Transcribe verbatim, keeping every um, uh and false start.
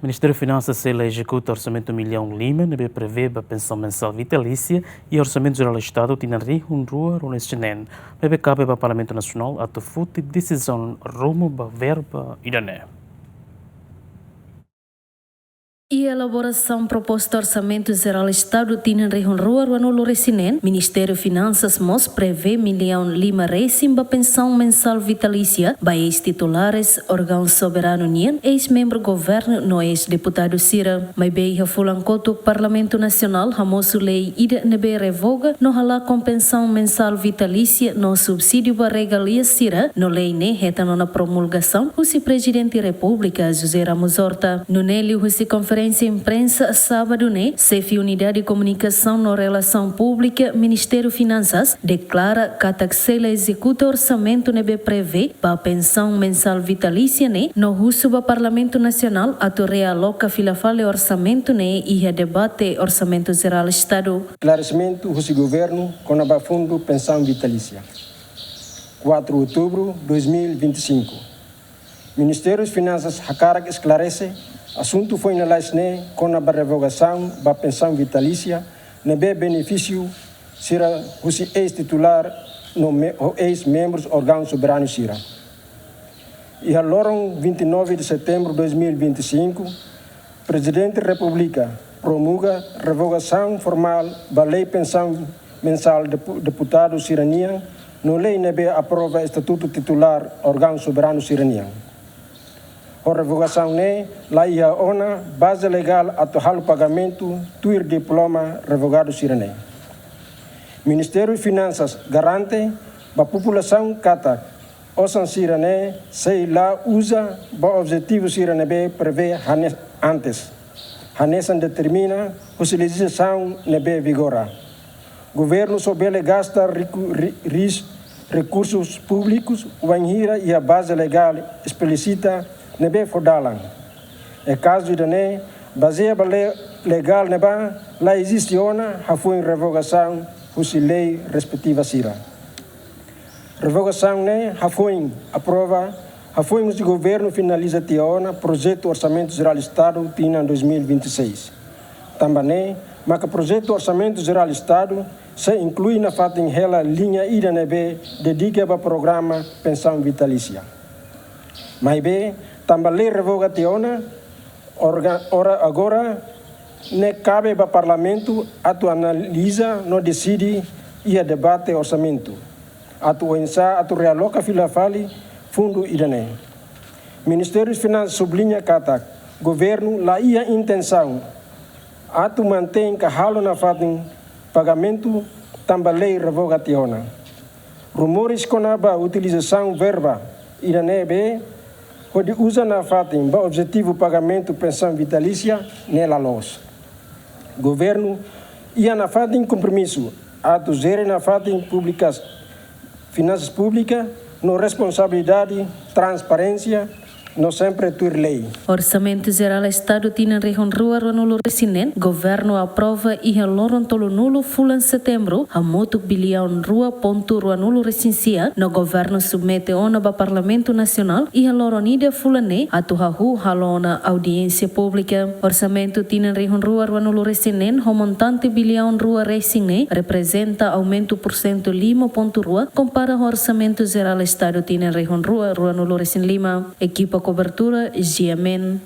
Ministériu Finansas sei la ezekuta orsamentu millaun lima ne'ebé prevee ba pensaun mensál vitalísia iha Orsamentu Jerál Estadu tinan rihun rua ruanulu-resin-neen, maibé kabe ba Parlamentu Nasionál atu foti desizaun ruma ba verba ida-ne'e. Iha elaborasaun proposta Orsamentu Jerál Estadu tinan rihun rua ruanulu-resin-neen, Ministériu Finansas mós prevee millaun lima resin ba pensaun mensál vitalísia ba eis-titulares órgaun soberanu nian, eis-membru governu no eis-deputadu sira. Maibé iha fulan kotuk Parlamentu Nasionál hamosu lei ida ne'ebé revoga no halakon pensaun mensál vitalísia no subsídiu ba regalia sira, no lei ne'e hetan ona promulgasaun husi Prezidente Repúblika José Ramos Horta. Nune'e liuhusi konferénsia imprensa sábadu ne'e, Xefe Unidade Komunikasaun no Relasaun Públika Ministériu Finansas deklara katak sei la ezekuta orsamentu ne'ebé prevee ba pensaun mensál vitalísia ne'e no husu ba Parlamentu Nasionál atu realoka fila fali orsamentu ne'e iha debate Orsamentu Jerál Estadu. Esklaresimentu husi governu kona-ba fundu pensaun vitalísia. Quatro outubro dois mil e vinte e cinco. Ministériu Finansas hakarak esklarese asuntu foin lalais ne'e kona-ba revogasaun ba pensaun vitalísia ne'ebé benefísiu sira husi eis-titulár no me-, ho eis-membrus órgaun soberanu sira. Iha loron vinte e nove de setembro dois mil e vinte e cinco, Prezidente Repúblika promulga revogasaun formál ba lei pensaun mensál depu-, deputadu sira-nian no lei ne'ebé aprova estatutu titulár órgaun soberanu sira-nian. Ho revogasaun ne'e la iha ona baze legál atu halo pagamentu tuir diploma revogadu sira-ne'e. Ministériu Finansas garante ba populasaun katak osan sira-ne'e sei la uza ba objetivu sira ne'ebé prevee hane-, antes, hanesan determina husi lejizlasaun ne'ebé vigora. Governu só bele gasta riku-, ri-, ris-, rekursus públikus wainhira iha baze legál esplisita ne'ebé fó dalan. I kazu ida-ne'e, bazeia ba lei legál ne'ebá la eziste ona, hafoin revogasaun husi lei respetiva sira. Revogasaun ne'e hafoin aprova, hafoin husi governu finaliza tiha ona projetu Orsamentu Jerál Estadu tinan dois mil e vinte e seis. Tanba ne'e maka projetu Orsamentu Jerál Estadu sei inklui nafatin hela liña ida ne'ebé dedika ba programa pensaun vitalísia. Maibé, tanba lei revoga tiha ona, orga-, ora agora ne'e kabe ba Parlamentu atu analiza no deside iha debate orsamentu atu oinsá atu realoka fila fali fundu ida-ne'e. Ministériu Finansas subliña katak governu la iha intensaun atu mantein ka halo nafatin pagamentu tanba lei revoga tiha ona. Rumores kona-ba utilizasaun verba ida ne'ebé hodi uza nafatin ba objetivu pagamentu pensaun vitalísia ne'e la loos. Governu iha nafatin kompromisu atu jere nafatin públikas, finansas públika no responsabilidade, transparénsia no sempre tuir lei. Orsamentu Jerál Estadu tinan rihun rua ruanulu-resin-neen, governu aprova iha loron tolunulu fulan setembru, hamutuk billaun rua pontu ruanulu-resin-sia, no governu submete ona ba Parlamentu Nasionál iha loron ida fulan ne'e atu hahú halo ona audiénsia públika. Orsamentu tinan rihun rua ruanulu-resin-neen ho montante billaun rua resin ne'e reprezenta aumentu porsentu lima pontu rua kompara ho Orsamentu Jerál Estadu tinan rihun rua ruanulu-resin-lima. Ekipa kobertura, G M N.